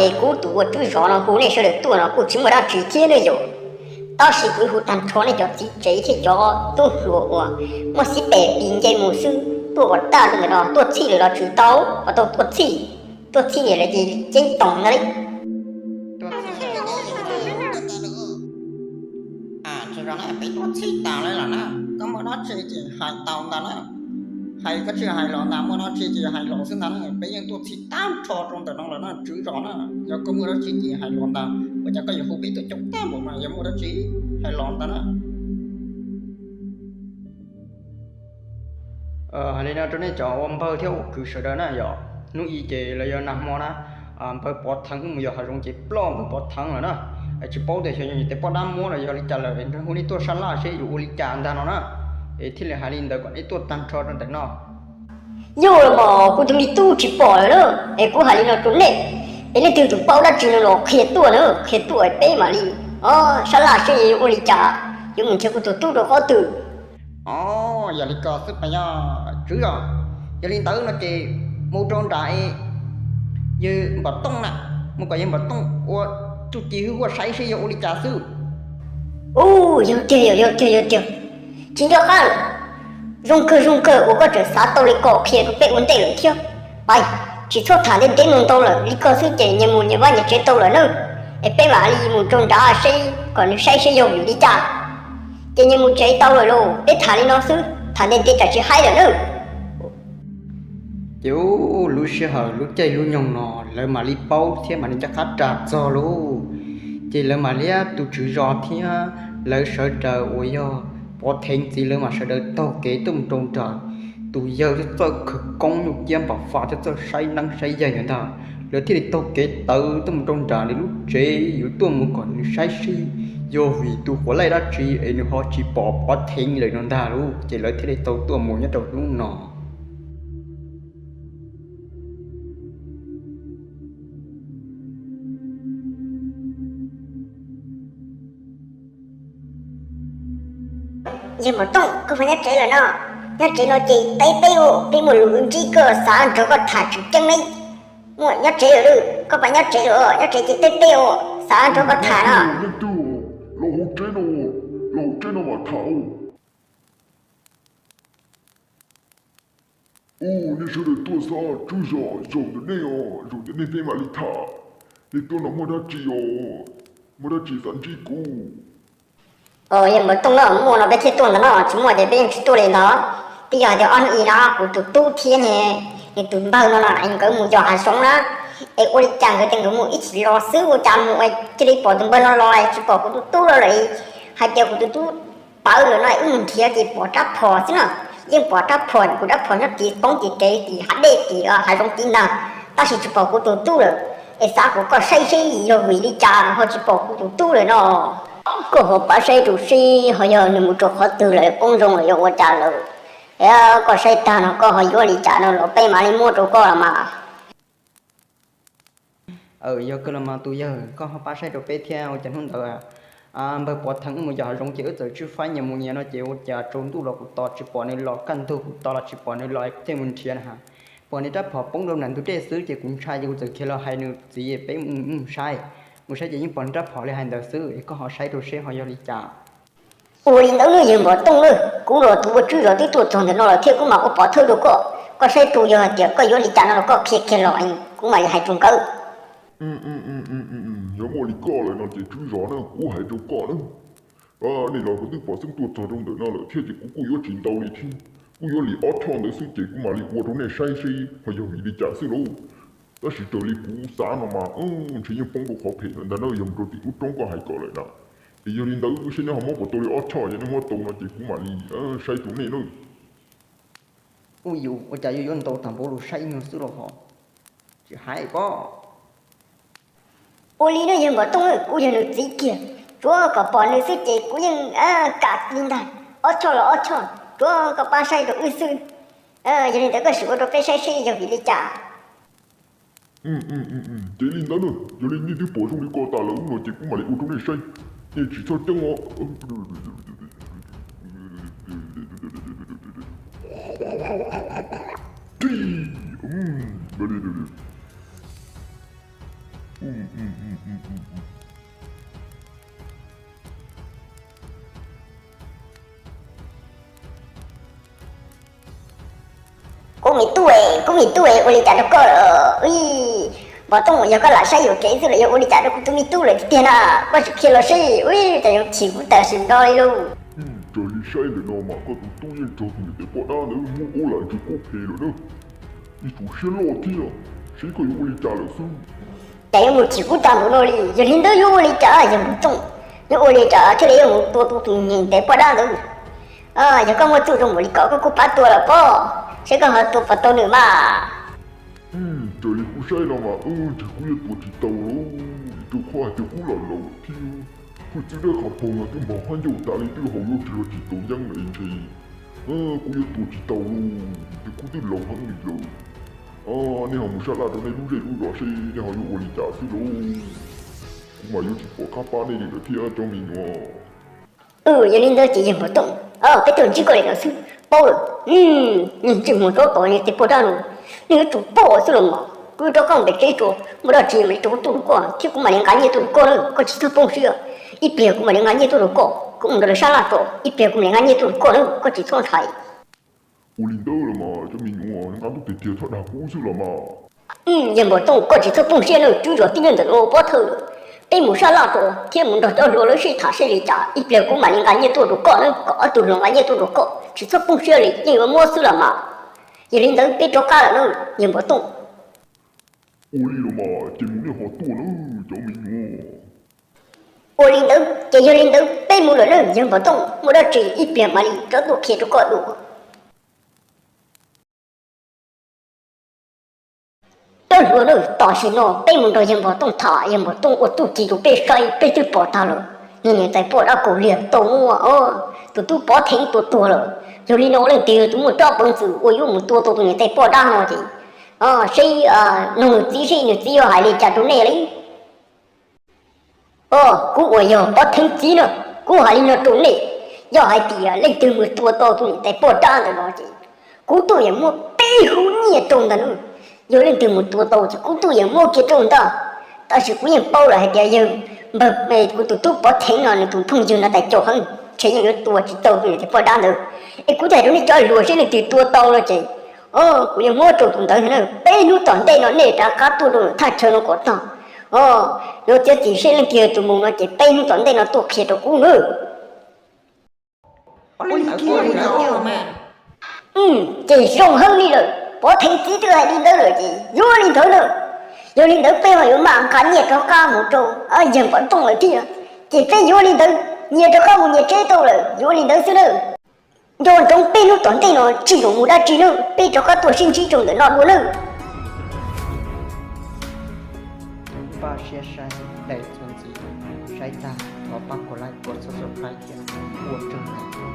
Es kuv tus ua tswb zos no hu nej sawv daws tuaj no kuj tsis muaj dab tsi thiab ne yom. Tab sis kuv hu tag nrho nej cov txiv tsev thiab cov tub hluas uas muaj xib pem pis nce mus xwb, tuaj ua tag rau ntawm no tuaj txhij lawm los tsis tau, kom tau tuaj txhij, tuaj txhij lawm ces ceeb toom no li. Tswv zos na, peb tuaj txhij tas lawm na, koj muaj dab tsi ces hais tau ntag na. Hais koj tsis hais los ntag, muaj dab tsi ces hais los xwb ntag na, peb yeej tuaj txhij tag nrho rau ntawm no lawm na, tswv zos na. Yog koj muaj dab tsi ces hais los ntag, ua cas koj yuav hu peb tuaj coob tag npaum no, yog muaj dab tsi hais los ntag na. Hais li no rau nej cov ua npawg thiab ua kwv sawv daws na yom, hnub i ces los yog nag hmo na, npawg Pov Theev wb mus yos hav zoov ces ploj npawg Pov Theev lawm na. Tsis paub tias xyov yog niam tais poj dab muab los yog li cas lawm, nrog hu nej tuaj sab laj seb yuav ua li cas ntag no na. Es thiaj li hais li ntawd kom nej tuaj tag nrho rau ntawm no. Yog los mas kuv tus me tub tsis pom lawm na, es kuv hais li no rau nej, es leej twg tus paub dab tsi no los qhia tuaj na, qhia tuaj peb mam li sab laj seb yuav ua li cas, yuav mus nrhiav kuv tus tub rau qhov twg. Yog li ko xwb pas yog tswv zos, yog li ntawd no ces mus rau nram yawg Npam Tooj na, mus kom yawg Npam Tooj ua txuj ci hwj huaj saib seb yog ua li cas xwb. Ub, yog tiag, yog tiag, yog tiag. Tsis nco qab lawm. Zoo kawg zoo kawg uas koj tseem xav tau li ko qhia rau peb ua ntej lawm thiab. Pais, tsis txhob tham ntev ntev ntau ntau lawm, li ko xwb ces nyias mus nyias vaj nyias tsev tau lawm nawb. Es peb mam li mus rau nrad seb kom nws saib seb yog vim li cas. Ces nyias mus tsev tau lawm lauj, peb tham li no xwb, tham ntev ntev tsam tsis haib lawm nawb. Ces ub, lub sij hawm lub caij lub nyoog no lawv mam li paub thiab mam li nco qab ras txog lauj. Ces lawv mam li, tus tswv zos thiab lawv sawv daws uas yog Pov Theev txiv lawv mam sawv daws taug kev tuaj mus rau nram tus yawg thiab txawj khawv koob nyuj ciab npam faj thiab txawj saib neeb saib yaig ntag. Lawv thiaj li taug kev tawv tuaj mus rau nram nws lub tsev yuav tuaj mus kom nws saib seb yog vim tus quav laij dab tsi es nws ho tsis pom Pov Theev lawm no ntag lauj. Ces lawv thiaj li tau tuaj mus nyob rau hnub no. Yawg Npam Tooj, koj puas nyob tsev lawm no? Nyob tsev no ces teb peb ua, peb muaj lus ntsib koj xav nrog koj tham tseem ceeb ne. Muaj nyob tsev lawm, koj puas nyob tsev lawm? Nyob tsev ces teb peb ua, xav nrog koj tham no. Leej twg? Los hauv tsev no, los hauv tsev no mam tham. Ub, nej sawv daws tuaj xwb, tswv zos, zaum ntawm nej os, zaum ntawm nej peb mam li tham. Nej tuaj no muaj dab tsi os? Muaj dab tsi xav ntsib kuv? Yawg Npam Tooj, muaj no peb thiaj tuaj ntag no, tsis muaj ces peb yeej tsis tuaj li ntag. Twb yog tias ob hnub i no kuv tus tub thiab nws tus npawg no no nkawd mus yos hav zoov na, es ua li cas nkawd tias nkawd mus ib chim los xwb, ua cas mus cia li pom tus npawg no los tsis pom kuv tus tub los lawm. Hais tias kuv tus tub tawv lawm no, wb mus nrhiav ces pom rab phom xwb no. Yeej pom rab phom, kuv rab phom nyob tim poob tim kev tim hav dej tim hav zoov tim ntag, tab sis tsis pom kuv tus tub lawm. Es xav kom koj saib seb yog vim li cas ho tsis pom kuv tus tub lawm no. Koj ho pab saib rau seb ho yog nws mus rau qhov twg lawm, poob zoo lawm yog ua cas lawm. Koj saib tag no koj ho yuav li cas no los peb mam li muab rau koj los mas. Yog kawg los mas tus yawg, koj ho pab saib rau peb thiab. Ua cas hnub ntawd npawg Pov Theev wb mus yos hav zoov ces wb txawm tswj faib nyias mus nyias no ces ua cas tsaus ntuj los kuv tos tsis pom nws los, kaj ntug kuv tos los tsis pom nws los, kuv thiaj mus nrhiav na. Pom nws rab phom poob rau nram ntug dej xwb ces kuv ntshai ces kuv txawm khiav los hais nws txiv peb mus saib. Mus saib ces yeej pom nws rab phom li hais ntawd xwb, koj ho saib rau seb ho yog li cas. Ua li ntawd nawb yawg Npam Tooj, kuv los tus ua tswb zos twb tuaj txog ntawm no lawm thiab kuv mam ua pov thawj rau koj. Koj saib rau yog hais tias koj yuav li cas no los koj qhia kiag los kuv mam li hais rau nkawd. Yog muaj li koj lawm no ces tswb zos na, kuv hais rau koj na. Nej los kuv twb pom xeeb tuaj txog rau ntawm no lawm thiab ces kuv kuj yuav tsis ntau li thiab, kuj yuav li ob choj ntawd xwb ces kuv mam li ua rau nej saib seb ho yog vim li cas xwb lauj. Tab sis raws li kuv xav no mas ntshe yeej poob rau qhov phem ntag na, yog mus rau tim lub roob koj hais kom lawm na. Es yog li ntawd seb neb ho muab puas tau li ob choj, yog neb muab tau no ces kuv mam li saib rau nej na. Ub, yus ua cas yuav yuav ntau tag npaum lus saib ib nyuag xwb los ho tsis hais pob. Ua li no yawg Npam Tooj, kuv yog nws txiv kiag, tsuav kom pom nws xwb ces kuv yeej kam li ntag. Ob choj los ob choj, tsuav koj pab saib rau wb xwb. Yog li ntawd koj sim ua rau peb saib seb yog vim li cas. Ces li ntawd na, yog li nej twb pom zoo li ko tas lawm no ces kuv mam li ua rau nej saib. Nej tsis txhob ceeb os. Kuv me tub, kuv me tub, ua li cas rau koj lawm? Ui, Npov Tooj, yog koj lam saib yuam kev xwb los yog ua li cas rau kuv tus me tub lawm tiag tiag na? Koj sim qhia los seb, ui, cas yuav chim kuv tawm sim nto li lauj. Raws li saib ntawm no mas koj tus tub yeej raug tus niam tais poj dab ntawd muab ua lam ntsws kuj phem lawm na. Ib tug siab loj thiab, seb koj yuav ua li cas lawm xwb. Cas yuav mus chim kuv tag npaum no li, yog li ntawd yuav ua li cas yog Npov Tooj? Yuav ua li cas thiaj li yuav mus tua tau tus niam tais poj dab ntawd? Yog koj muaj txuj zoo npaum li ko koj kuj pab tua los pob, seb koj ho tua puas tau nws mas. Raws li kuv saib no mas ntshe kuv yuav tua tsis tau lauj, rau qhov hais tias kuv los laus thiab, hwj txwv dawb qhov poog no twb npog qab ncauj tas li twb haus yuav rig los tsis tau yeeb lawm ntshe. Kuv yuav tua tsis tau lauj, kuv twb laus heev li lawm. Nej ho mus sab laj rau nej lub zej lub zos seb nej ho yuav ua li cas xwb lauj. Kuv mas yuav tsis pom qab pab nej li lawm thiab cov me nyuam. Yog li ntawd ces yawg Npov Tooj, peb tuaj ntsib koj li no xwb paub lawm. Niag ntsej muag tob tob niam tais poj dab no, nej yuav tsum paub xwb los mas. Kuv yuav rov qab mus pem tsev tso, muaj dab tsi mam li rov tuaj rau koj thiab kuv mam li nqa nyiaj tuaj rau koj na, koj tsis txhob poob siab. Ib pliag kuv mam li nqa nyiaj tuaj rau koj, kuv mus nrog lawv sab laj tso, ib pliag kuv mam li nqa nyiaj tuaj rau koj na, koj tsis txhob ntshai. Ua li ntawd los mas cov me nyuam, nqa ntuj tiag tiag txhob dag kuv xwb los mas. Yawg Npov Tooj, koj tsis txhob poob siab na, tswv zos tib neeg ntawm no pob thawj lawm. Peb mus sab laj tso thiab mus nrog cov hluas lawv sib tham seb li cas, ib pliag kuv mam li nqa nyiaj tuaj rau koj na, kom ob tug hluas nqa nyiaj tuaj rau koj, tsis txhob poob siab li, yeej yuav muab xwb los mas. Yog li ntawd peb rov qab lawm na, yawg Npov Tooj. Ua li los mas ces mus nej ho tuaj na, cov me nyuam. Ua li ntawd ces yog li ntawd peb mus lawm na, yawg Npov Tooj, muaj dab tsi ib pliag mam li rov tuaj qhia rau koj dua. Cov hluas na, tam sim no peb mus nrog yawg Npov Tooj tham, yawg Npov Tooj ua txuj ci rau peb saib, peb twb pom tag lawm. Niag niam tais poj dab kaus liag tau muab tus tub pov theev tua tuag lawm. Yog li no leej twg yog tus muaj tsab peev xwm uas yuav mus tua tau tus niam tais poj dab no ces, seb nug nws txiv seb nws txiv yuav hais li cas rau nej li. Kuv uas yog pov theev txiv no, kuv hais li no rau nej, yog hais tias leej twg mus tua tau tus niam tais poj dab ntawd no ces kuv tuaj yeem muab peb hub nyiaj rau ntag na. Yog leej twg mus tua tau ces kuv tuaj yeem muab kiag rau ntag. Tab sis kuv yeej paub lawm hais tias yawg npawg, kuv tus tub pov theev no nws tus phooj ywg no tais caus heev, ntshe yeej yuav tua tsis tau tus niam tais poj dab ntawd. Es kuv hais rau nej cov hluas seb leej twg tua tau no ces, kuv yuav muab rau tus ntawd na. Peb hnub tom ntej no nej rov qab tuaj rau thaj chaw no kom tag. Yuav txiav txim seb leej twg yog tus mus no ces peb hnub tom ntej no tuaj qhia rau kuv na. Ces zoo heev li lawm, pov theev txiv twb hais li ntawd lawm ces yuav li ntawd na. Yog li ntawd peb ho yuav mam nqa nyiaj rov qab mus rau yawg Npov Tooj lawm thiab. Ces peb yuav li ntawd, nyias rov qab mus nyias tsev tau lawm, yuav li ntawd xwb na. Nco ntsoov peb hnub tom ntej no tsis txhob mus dab tsi na, peb rov qab tuaj sib ntsib rau ntawm no dua nawb. Npaj siab saib daim txuas ntxiv, saib tag thov pab kuv like, kuv subscribe thiab ua tsaug ntau.